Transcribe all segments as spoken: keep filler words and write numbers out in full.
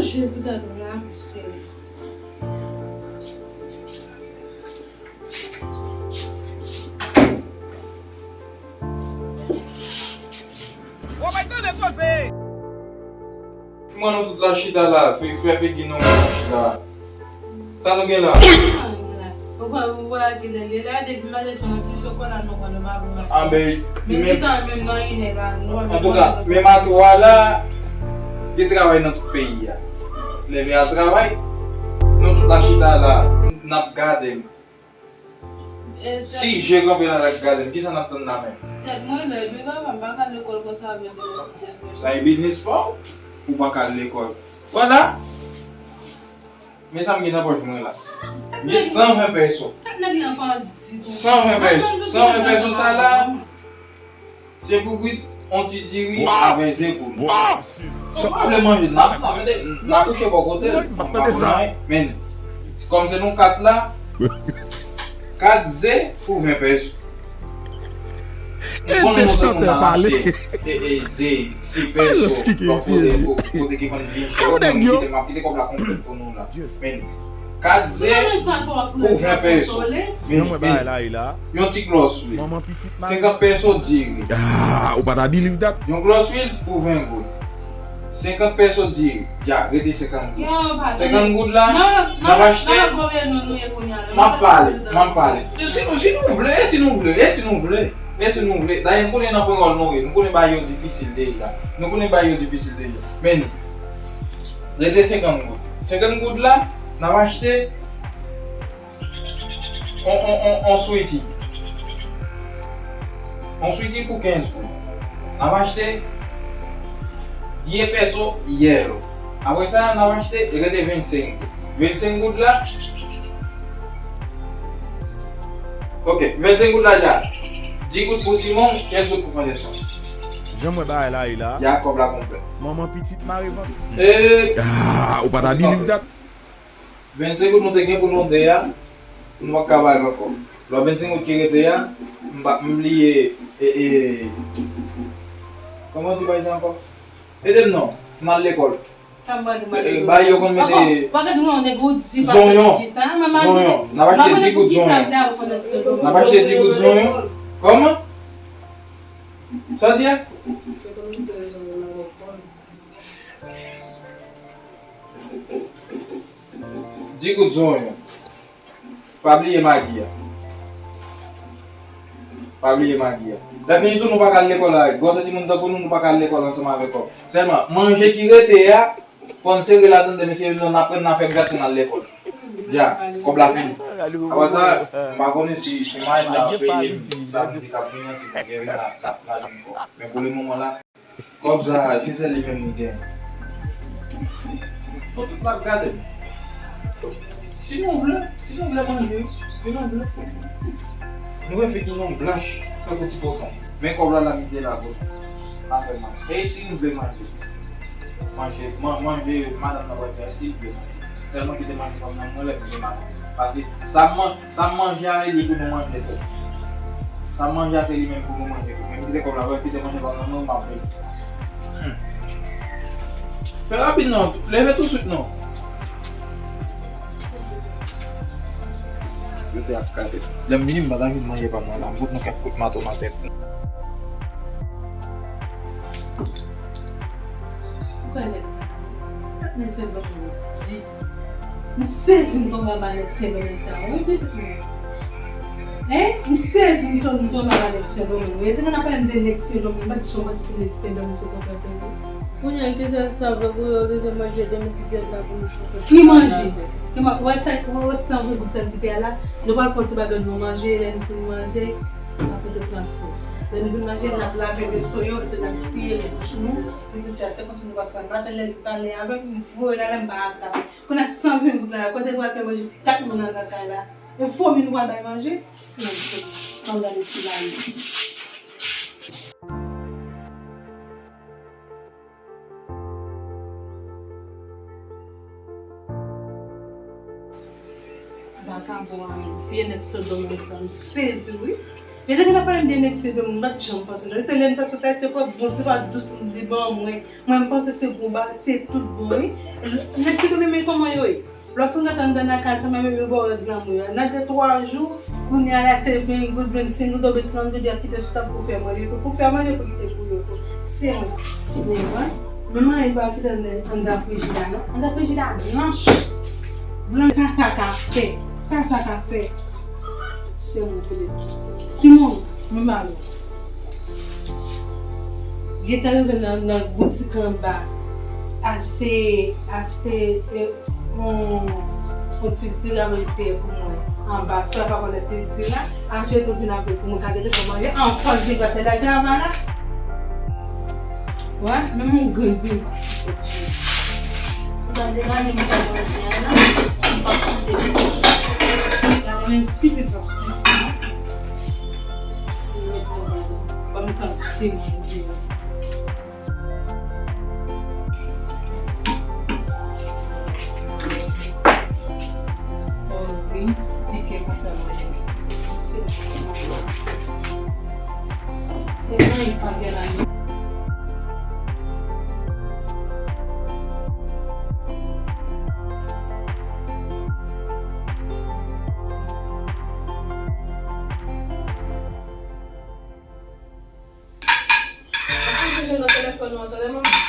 Jezi, gade yon lavi, Senyè. Mwen nou tout la chita la, fè, fè figi nou la chita. Sa nou gen la? Anben, men, antouka, men matwa la, gen travay nan tout peyi a. Leve al travay, nou tout la chita la, n ap gade m. Si je kanpe la, n ap gade m, kisa n ap tann la menm? Tèt mwen rèd, wi papa, m pa ka al lekòl konsa avèk yon ti tèt mwen. Sa e biznis pa w, ou pa ka al lekòl. Vwala. Men sa m gen nan pòch mwen la. M gen san ven pèso. San ven pèso. San ven pèso sa la, se pou bwit on ti diri avèk zekout. Si w pa vle manje, n ap, n ap, n ap kouche bò kote l. M pa konn anyen. Men, kòm se nou kat la, kat ze pou ven pèso. M konnen nou se moun nan mache, e, e, ze, si pèso, lòt kote, ko-, kote ki vann byen chè, ou mwen kite, m ap kite kòb la konplèt pou nou la. Men, kat ze pou ven pèso. Men, men, yon ti glòs lwil. Senkant pèso diri. Ah, ou pa ta believe that. Yon glòs lwil pou ven goud. Senkant pèso diri. Dja, rete senkant goud. Senkant goud la, n ap achte. M ap pale, m ap pale. Si nou, si nou vle, e si nou vle, e si nou vle, e si nou vle. Dayè, m konnen nan panyòl nou ye, nou konnen bagay yo difisil deja. Nou konnen bagay yo difisil deja. Men, rete senkant goud. Senkant goud la, n ap achte on, on, on, on switi. On switi pou kenz goud. N ap achte dye pèso yèlo. Apre sa, n ap achte, rete vennsenk goud. Vennsenk goud la. Ok, vennsenk goud la dja. Dis goud pou Simon, kenz goud pou Fanderson. Jan mwen bagay la ye la. Dja kòb la konplè. Manman pitit mare vant. E. Ah, ou pa ta believe that. Vennsenk goud nou te gen pou nou de a, nou pa ka ba l ankò. Lòt vennsenk goud ki rete a, m pa, m bliye, e, e, kòman yo di bagay sa ankò? Ede m non, m al lekòl. E, e, bay yo konn mete zonyon. Zonyon. N ap achte dis goud zonyon. N ap achte dis goud zonyon. Kòman? Sa w di a? Dis goud zonyon. Pa bliye magi a. Pa bliye magi a. Lè fini tou, nou pa ka al lekòl avèk. Gwosè timoun tankou nou, nou pa ka al lekòl ansanm avèk kòb. Sèlman, manje ki rete a, fò n sere l, tande, mesye, nou, n aprann, n a fè gratin al lekòl. Dja, kòb la fini. Apre sa, m pa konnen si, si Mike la peye m samdi k ap vini an, si nou gen vin la, la, la vin fò. Men pou le moman la, kòb sa, se sèl li menm nou gen. Fò tout la gade. Si nou vle, si nou vle manje, si nou vle. Nou fè figi nou blanch, tankou ti kochon. Men kòb la, la mete la, bò. Pa fè mal. E si nou vle manje? Manje, man-, manje, madanm nan pral fè, si nou vle manje. Sèlman kite manje kòm nan mwen lè m vle manje. Paske sa m man-, Sa m manje a, se li pou nou manje tou. Sa m manje a, se li menm pou nou manje tou. Men m kite kòb la, m kite manje pa m nan men w, m ap vini. Hmm. Fè rapid non, leve touswit non. Yo te ap gade. Lè m vini, m pa ta vin manje pa m nan la. M fout nou kèk kout mato nan tèt nou. Ou kwè nèg sa? Gad nèg Sendomeng di. M sezi m tonbe anba nèg Sendomeng sa yo, wi, pitit mwen. Hein? M sezi m tonbe anba nèg Sendomeng. Wi, te konn ap pale m de nèg Sendomeng, m pa t janm panse se nèg Sendomeng se konfrè te ye. Kounye a, ki te sa vre, kounye a, ou te manje demen si dyèt la pou nou chofè. Ki manje? Ki ma-, wè sa, wè san ven goud sa l kite a la? Nou pral fè yon ti bagay nou manje, lè nou fin manje, apre te pran fò. Lè nou fin manje, n ap lave veso yo, epi n ap siye bouch nou. Li di, "Tcha, se konsa nou va fè." Maten lè li pale avèk m, voye l ale, m pa atrap. Kounye a san ven goud la, kote l pral fè manje kat moun nan lakay la? E fomi nou pral bay manje? Se nan fomi. Ann gade ti bagay. Vakabon a, vye nèg Sendomeng sa, m sezi, wi. Yo te gentan pale m de nèg Sendomeng, m pa t janm panse non. Yo te lè m ta sot Ayiti, se pa bon, se pa dous li ban mwen. Mwen, m panse se bon bagay, se tout bon, wi. Nèg Sendomeng, men kòman yo ye? Lè w fin rantre anndan nan kay sa, menm yo ba w règ lanmou yo. Nan de twa jou, kounye a la, se ven goud, vennsenk goud, oubyen trant goud, y ap kite sou tab pou fè manje, pou, pou fè manje, pou kite pou yo tou. Se yon nèg, wi. Men manje pa kite anndan, anndan frijida non. Anndan frijida blanch. Blanch, sa, sa ka fè. Sa, sa ka fè. Se mwen ki lè. Simon, mwen ba ou. Gentan rive nan, nan boutik anba. Achte, achte, e, yon, yon ti diri avèk sèyè pou mwen. Anba, swa pa konnen ti diri la. Achte tou vin avèl pou mwen ka gete pou manje. Anfan, vin pase la, travay la. Wè, menm yon grenn di m pa soti. M tande gade m fè manje a la, m pa koute. Gade menm si li pa soti. Ban m tann si manje. Wi, pike konsa manje. Se, se, se. E nan li pa gen la. Ou toujou nan telefòn ou an, tande manman.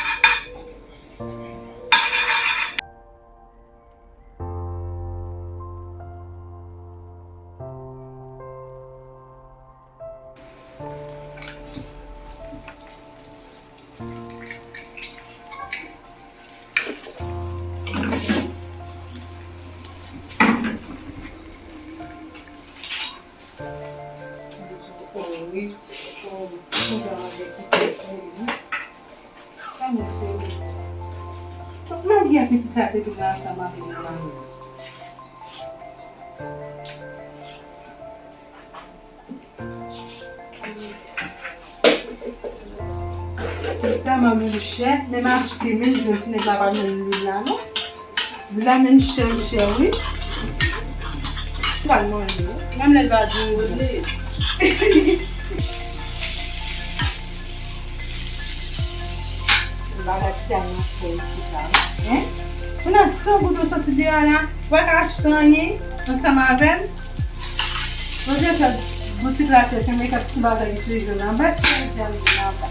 Magi a pitit sa te vin ansanm avè m nan mami. Lwil ta mami li chè, men m achte menm jan ti nèg la pa jwenn lwil la non. Lwil la menm chè, li chè wi. Pral manje wi. Menm lè l pa di wi. Bagay ti a nan fè isit la wi. Hein? Ou nan san goud ou soti deyò la, ou pa ka achte anyen ansanm avè m? Mwen te fè boutik la, se, se mwen kèk ti bagay ki te jwenn anba, se mwen te al jwenn anba.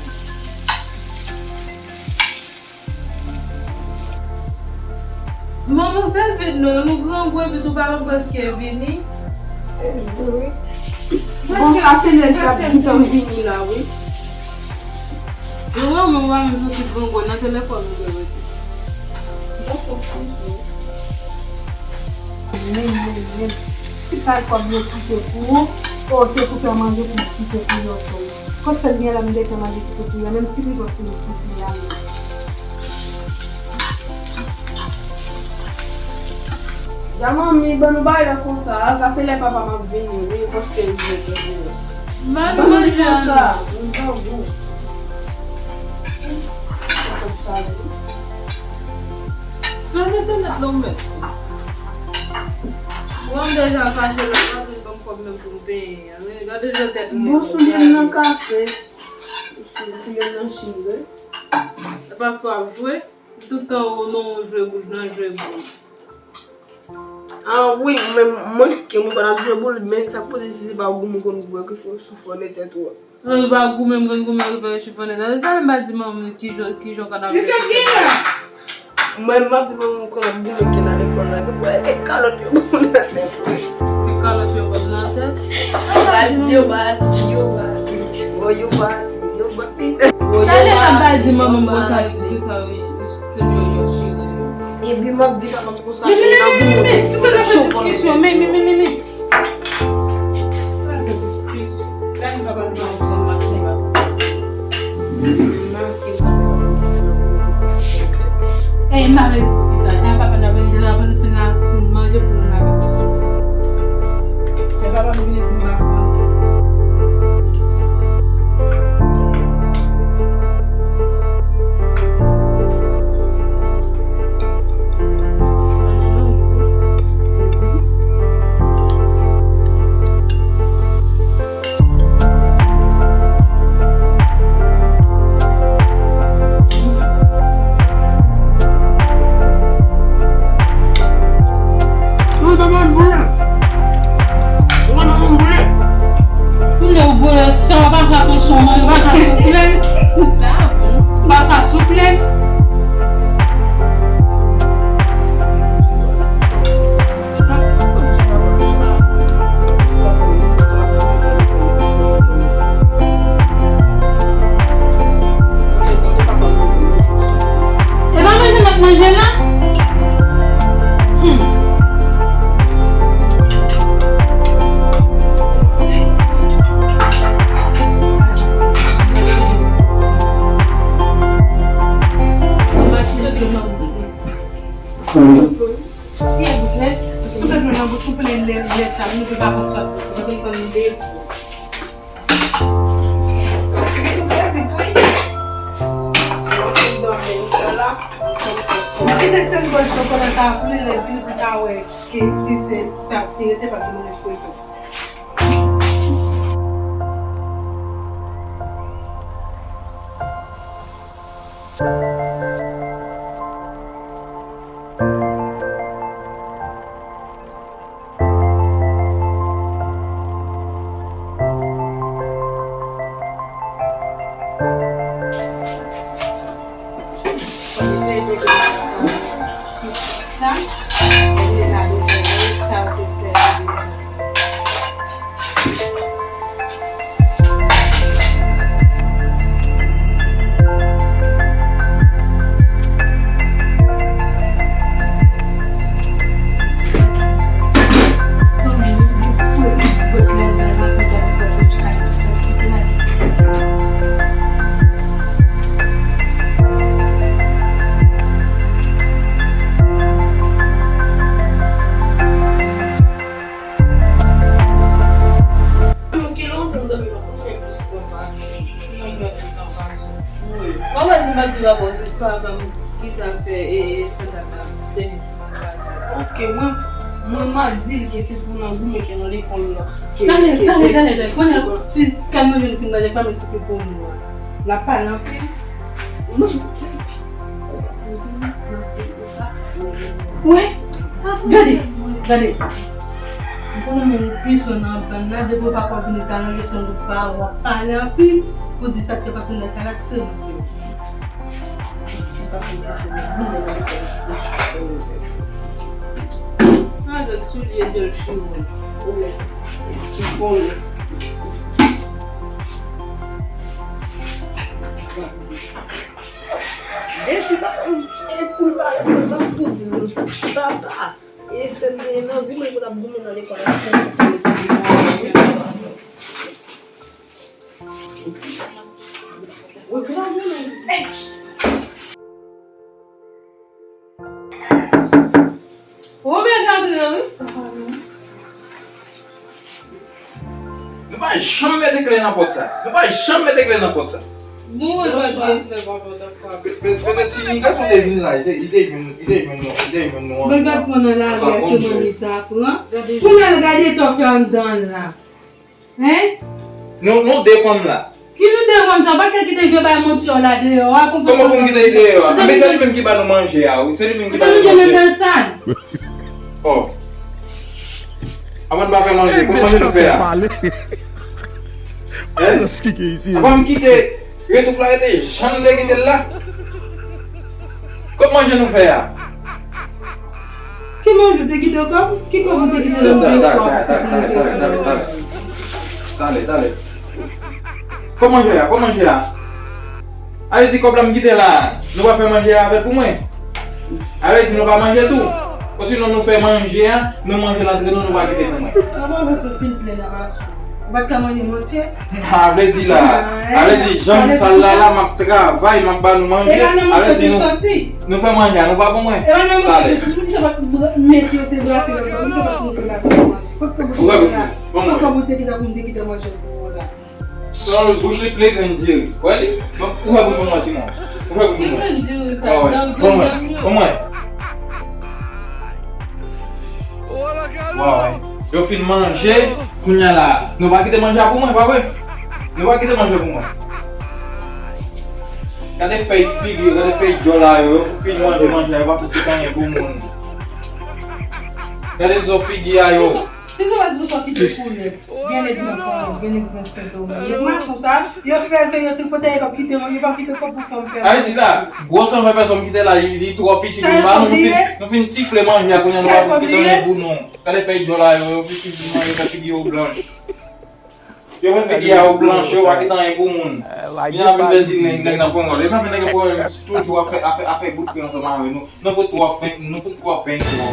Manman, fè vit non, nou grangou epi tou papa prèske vini. Wi. Bon, sa se lè l t ap gentan vini la, wi. Nou wè, mwen pa menm santi grangou nan telefòn nou te rete. Bon, fòk toujou. Men, men, men. Ti kal kòb yo kite pou ou. O, se pou fè manje pou kite pou yo tou. Kot fè l gen la m te fè manje kite pou yo, menm si li pa fin sou fi a menm. Jan manmi ban nou bagay la konsa, sa se lè papa m ap vini, wi, paske li vle fè pou ban nou manje konsa, nou grangou. Sa se tèt la w mèt. Mwen m deja fache la, pa vle ban m kòb menm pou m penyen. Gade jan tèt mwen. Bon, soulye m nan kase. Soulye m nan chire. Se paske w ap jwe. Tout tan ou non, ou jwe boul, nan jwe boul. Ah wi, men mwen ke mwen pa nan jwe boul, men sa k poze si se pa goumen konn gwe ki fè w chifone tèt ou. Mwen pa goumen, mwen goumen ki fè w chifone tèt ou. Talè m pa di manman ki jan, ki jan w konn ap jwe. Mwen m ap di manman m konn ap goumen ke nan lekòl la, gen bwè e kalòt yo konn nan tèt ou. E kalòt yo konn nan tèt. Yo ba, yo ba, yo ba, yo ba. Talè m ap di manman m konsa, ki sa wi, se yo yo chire yo. Epi m ap di papa m konsa, men, men, men, men, men, men, tout nan diskisyon, men, men, men, men, men. Pa nan diskisyon. Gade papa nou pa ansanm, m ap di papa. Ey, m pa vle diskisyon. Gade papa nou vin di la, pou nou fin la, fin manje, pou nou lave kòs nou. Gade papa nou vin di m pa pran. Silvouplè, si w mete nan bouch ou plen lèt sa, nou pa konn sòt. Mwen konn konn devou. Vit ou fè vit, wi. Mwen kite sèl bòl chokola sa pou li lè vini pou ta wè ke si se sa te rete pa gen moun fouye tou. Sa, mete la devan sa ou te sèvi. Mwen wè si m ap di papa, papa m, kisa fè e, e sandal la te gen sou mwen pa di. Ok, mwen, mwen m a di l ke se pou nan goumen ke nan lekòl la. Ke, tande, ke tande, se tande, tande. Kounye a, ti kalm yo nou fin manje, pa mèt sifi pou nou a. L ap pale anpil. Mwen. Wè, gade, gade. Mwen konnen moun pwisan nan bann nan, depi w pa konn vin etalon leson de pa, w ap pale anpil pou di sa k te pase nan kay la, se mwen, se mwen. Ti pa pou di se mwen, mwen, mwen, mwen. Avèk soulye de l chire. Ti kole. Depi pa, e pou l pale, pou l pa tou di l konsa. Papa, e sèl li nan goumen pou l ap goumen nan lekòl ap fè sa pou l. Wi, pou l ap goumen. Ou byen gade, wi. Nou pa janm mete kle nan pòt sa. Nou pa janm mete kle nan pòt sa. Bon, mwen pa di kle nan pòt sa. Pe-, pe-, petèt si yon gason te vin la, li te, li te jwenn, li te jwenn nou, li te jwenn nou ansanm. Mwen gade pran nan lari a, se mwen li ta pran. Pou n al gade etò fè anndan la. Hein? Nou, nou de fanm la. Ki nou de fanm sa? Pa ka kite vye bay manti yo la deyò a, konprann. Kòman pou m kite l deyò a? Anben, se li menm ki ba nou manje a, wi. Se li menm ki ba nou manje. Oh. Avan n pa fè manje, kot manje nou fè a? Hein? Avan m kite retouf la rete jan m te kite l la. Kot manje nou fè a? Ki manje w te kite kòm? Ki kòm ou te kite nan manje? Talè, talè, talè, talè. Talè, talè. Kòm manje a, kòm manje a. Ale di kòb la m kite la, nou pa fè manje a avè l pou mwen. Ale di nou pa manje tou. Osinon nou fè manje a, nou manje l antre nou, nou pa kite pou mwen. Kòman ou te fin plen nan mason? Ou pa t ka manje manje? A vle di la, a vle di janm sal la la, m ap travay, m ap ba nou manje. A vle di nou, nou fè manje a, nou pa pou mwen. Talè. Ou wè, bon mwen. Son bouch li plen grenn diri. Wè li? Bon, ou wè bouch mwen, Simon. Ou wè bouch mwen. Ki grenn diri sa? Wè, wè. Bon mwen, bon mwen. Waw, yo fin manje, kounye a la, nou pa kite manje a pou mwen, pa vre? Nou pa kite manje pou mwen. Gade fèy figi yo, gade fèy djòl a yo, yo fin manje manje a, yo pa fout kite anyen pou moun. Gade zo figi a yo. Kisa w ap di pou sa kite koulè? Byen nèg nan kò, byen nèg nan sèt domèn. Nèg mason sa, yo fè se yo tripote, yo p ap kite, yo p ap kite kòb pou fanm fè. Ay, di sa, gwo san fè pèsonn kite la, li, li twò piti pou nou, nou fin, nou fin tifle manje a, kounye a nou pa pou kite anyen pou nou. Gade fèy djòl a yo, yo fin figi manje, fè figi yo blanch. Yo fè figi a yo blanch, yo pa kite anyen pou moun. Vin ap vin vin di nèg, nèg nan pran gòl. E sa fè nèg nan pran toujou ap fè, ap fè, ap fè bout pran ansanm avè nou. Nou fout twò fenk, nou fout twò fenk twò.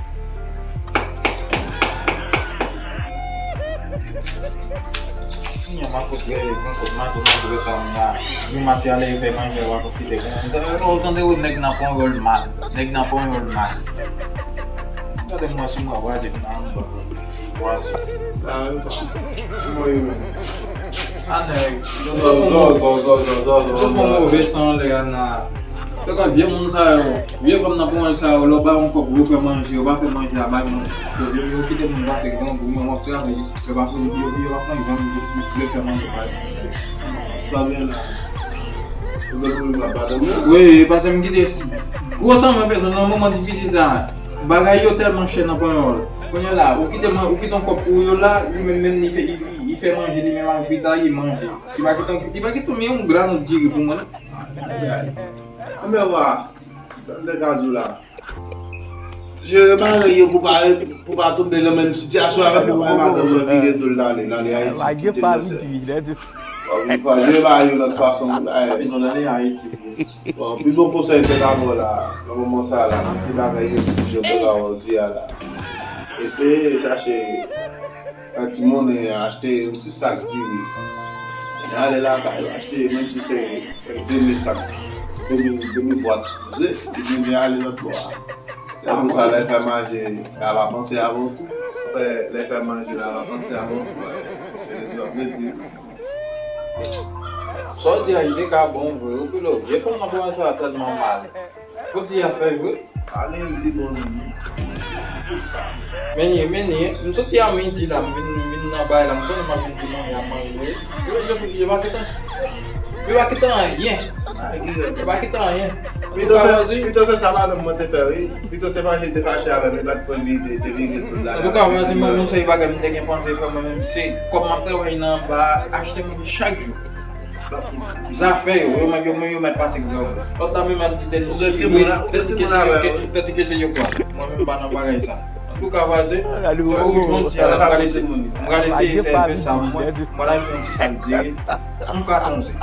Sinon, ma fout rele, mwen kot mato, mato reta m la. Grimas ale fè manje, w ap kite. Ou tande, ou nèg nan ponyòl mal. Nèg nan ponyòl mal. Gade mwen sou mwen, waze nan anba. Waze. A nèg. Zo, zo, zo, zo, zo, zo, zo. Sou mwen move san lè a nan. Se kon vye moun sa yo, vye fanm nan ponyòl sa yo, lè w ba yon kòb, yo fè manje, yo pa fè manje a bay moun. Yo, yo, yo kite moun pase grangou, men w ap travay, yo pa fè, yo, yo pa pran janm, yo, yo, yo fè manje pa yo. Sa vle la. Ou gen pwoblèm la, pa dòmi? Wi, paske m kite gwo san mwen bezwen nan moman difisil sa. Bagay yo tèlman chè nan ponyòl. Kounye a la, ou kite mwen, ou kite yon kòb pou yo la, li menm, menm li fè, li, li, li fè manje, li menm ak pita, li manje. Li pa kite, li pa kite yon gram diri pou mwen. Anben wa, sa m te ka di w la. Jere bagay yo pou pa, pou pa tonbe nan menm sitiyasyon avèk yo, pa madanm nan ki gen dou l ale, l ale Ayiti, kite l nan sè. Bon, li pa jere bagay yo lòt fason, bagay. Epi nou ale Ayiti. Bon, pi bon konsèy m te ka ba w la, nan moman sa la, menm si bagay yo difisil, jan m te ka di a la. Eseye chache fè timoun e achte yon ti sak diri. Lè ale lakay ou, achte menm si se de mil sak, de mil, de mil bwat ze, epi vin ale lòt bò a. Lè konsa, lè fè manje, la va panse avè w tou. Fè, lè fè manje, la va panse avè w tou. Se sa m vle di. Sa w di a, li te ka bon vre, wi, Pilo. Vye fanm nan pran sa tèlman mal. Fò di afè yo. Ale, li bon, li. Men ye, men ye. M soti a midi la, m vin, m vin nan bay la, m konnen m ap vin di manje a manje. Yo, yo, yo pa kite, yo pa kite anyen. Yo pa kite anyen. Pito se, pito se sa madanm mwen te fè, wi. Pito se manje te fache avè m, li pa t konn li te, te vire tout la. Antouka, vwazen, mwen, yon sèl bagay m te gen panse fè mwen menm, se kòb m ap travay nan anba a, achte manje chak jou. Zafè yo, yo menm, yo menm, yo mèt pase grangou. Lòt la menm al di tèt li, tèt li kesye yo, tèt li kesye yo pran. Mwen menm pa nan bagay sa. Antouka, vwazen, jodi a la, m pral eseye, m pral eseye fè sa, mwen, m pral fè yon ti salde, m ka konze.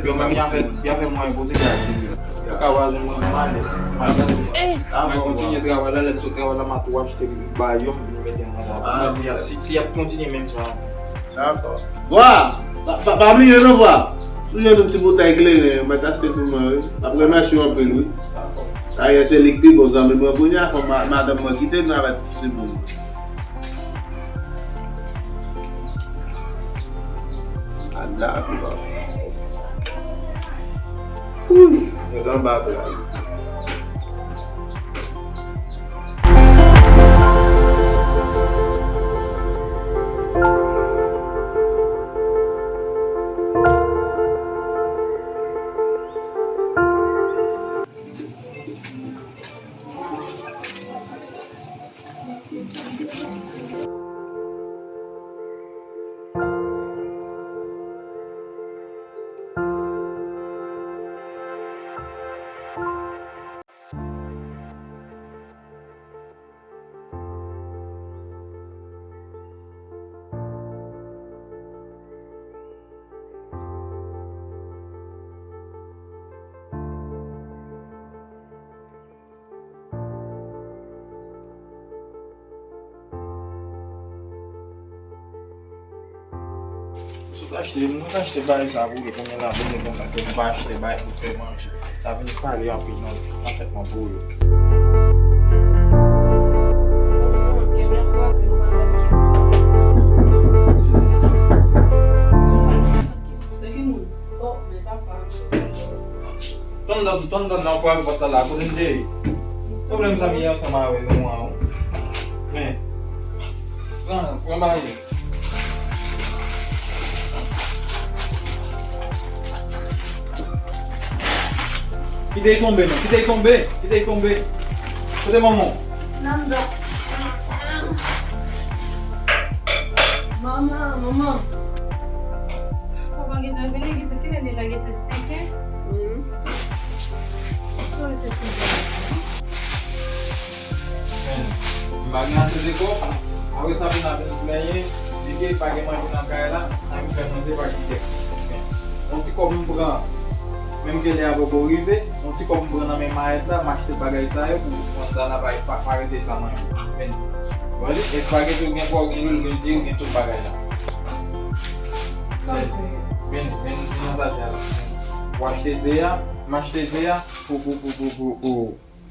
Yo menm, y a fè, y a fè mwen enpoze, y a di yo. Antouka, vwazen, mwen, m ale, m ale. Mwen kontinye travay la, lè m sot travay la, m a tou achte ba yo, m vin mete nan sa. Mwen, si y a, si, si y ap kontinye menm jan. Dakò. Vwa! Pa, pa, pa bliye non, vwa! Si w jwenn yon ti boutèy kleren, mèt achte pou mwen, wi. M ap remèsye w anpil, wi. Dayè, se li k pi bon zanmi mwen kounye a, fò ma-, madanm mwen kite m avèk ti moun. Ala, vwa. Wouy! Nèg anba bra. Si w ta achte, mwen ta achte bagay sa pou yo, kounye a la, vini konsa ke m pa achte bagay pou fè manje. Sa vin pale anpil nan, nan tèt mwen pou yo. Kè m ap frape, m pa wè ki. Se ki moun? Oh, men papa. Tann dan, tann dan nan pral pòt la, kote m te ye? Pwoblèm sa m ye ansanm avè nou an, wi. Men, pran, pran bagay. Kite l tonbe, non. Kite l tonbe. Kite l tonbe. Kote manman w? Nan dòt. Manman, manman. Papa gentan vini, gentan, kilè li la, gentan senk è? Wi. Sa w te fè? Men, m pa gen ase de kòb. Apre sa, pou n ap vin plenyen, di ke pa gen manje nan kay la, n a vin fè manje pa kite. Men, yon ti kòb m pran, menm ke lè a poko rive, yon ti kòb m pran nan men Mayèt la, m achte bagay sa yo pou, pou Santana pa, pa, pa rete san manje. Men, w wè li, espageti, ou gen pwa, ou gen lwil, ou gen diri, ou gen tout bagay la. Men, men, men nan sachè a la. W achte ze a, m achte ze a pou, pou,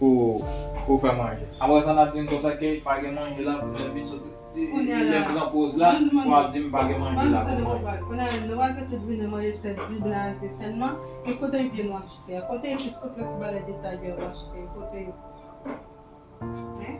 pou fè manje. Apre sa, n ap di m konsa ke pa gen manje la pou lè m vin sot, lè m pran poz la, w ap di m pa gen manje la pou manje. Kounye a, nou pral fè tout jounen manje sèl dib la, se sèlman. E kote vye nou achte a? Kote episkop la ti bagay detay yo achte? Kote yo? Hein?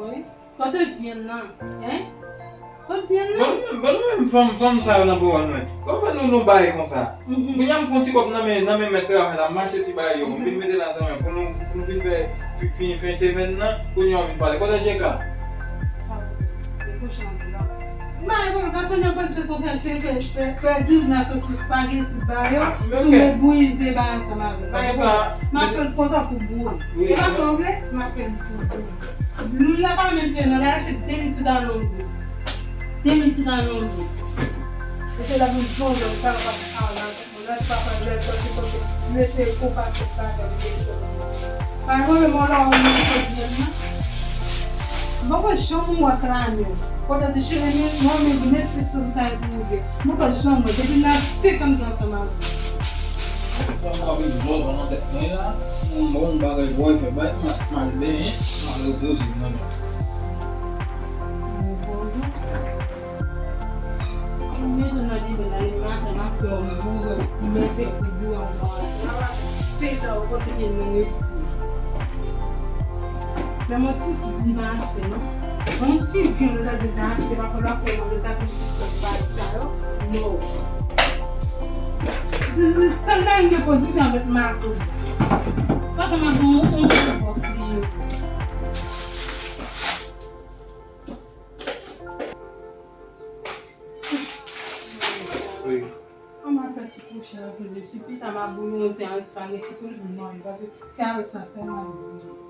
Wi. Kote vyann nan? Hein? Kote vyann nan? Bon, bon, nou menm fanm, fanm sa yo nan pawòl mwen. Kòman nou, nou bay konsa? Mhm. Kounye a m pran ti kòb nan men, nan men mèt travay la, m achte ti bagay yo, m vin mete nan zan mwen pou nou, pou nou vin fè, fi-, fin, fin semèn nan, kounye a w vin pale. Kote Jeka? Sa, e kouche anpil la. M pa reponn, gason nan panse konsa, se fè, fè, fè diri nan sosis, espageti, ba yo, tou met bouyi ze ba yo ansanm avè l. Pa reponn. M ap fè l konsa pou bouyi. E pa sa w vle? M ap fè l pou bouyi. Lwil la pa menm plen non, l al achte demi ti galon dlo. Demi ti galon dlo. E se la pou l zonzon, sa yo pa fè sa la. Mwen lè papa lè sòti kote, mesye konpa tout bagay, mesye. Pa yon remò la ou menm sot vyann nan. Mwen pa janm wè klame. Kote di cheri men, mwen men, men sik sou m kay pou ou vle. Mwen pa janm wè, depi n a senkant tan ansanm avè w. Mwen pa bezwen w nan tèt mwen la, mwen bon bagay bò fè bay, m al benyen, m al repoze m nan men. Repoze? Mwen tou nan limen nan, li maten, m ap fè yon boure, m mete pou boure yon bon. Peyizan yo panse ke nou retire. Men yon ti sik li pa achte, non. Yon ti vyann ou ta di ta achte, pa fè l ap fè yon leta pou ti sòs bay sa yo. No. Standard de pozisyon avèk mato. Pase m ap yon yon bon pòs li ye. Wi. Kòman fè ti kouche antre desi, pita m ap bouyi yon ti espageti pou l vin manje, paske se avèk sa sèlman li vin.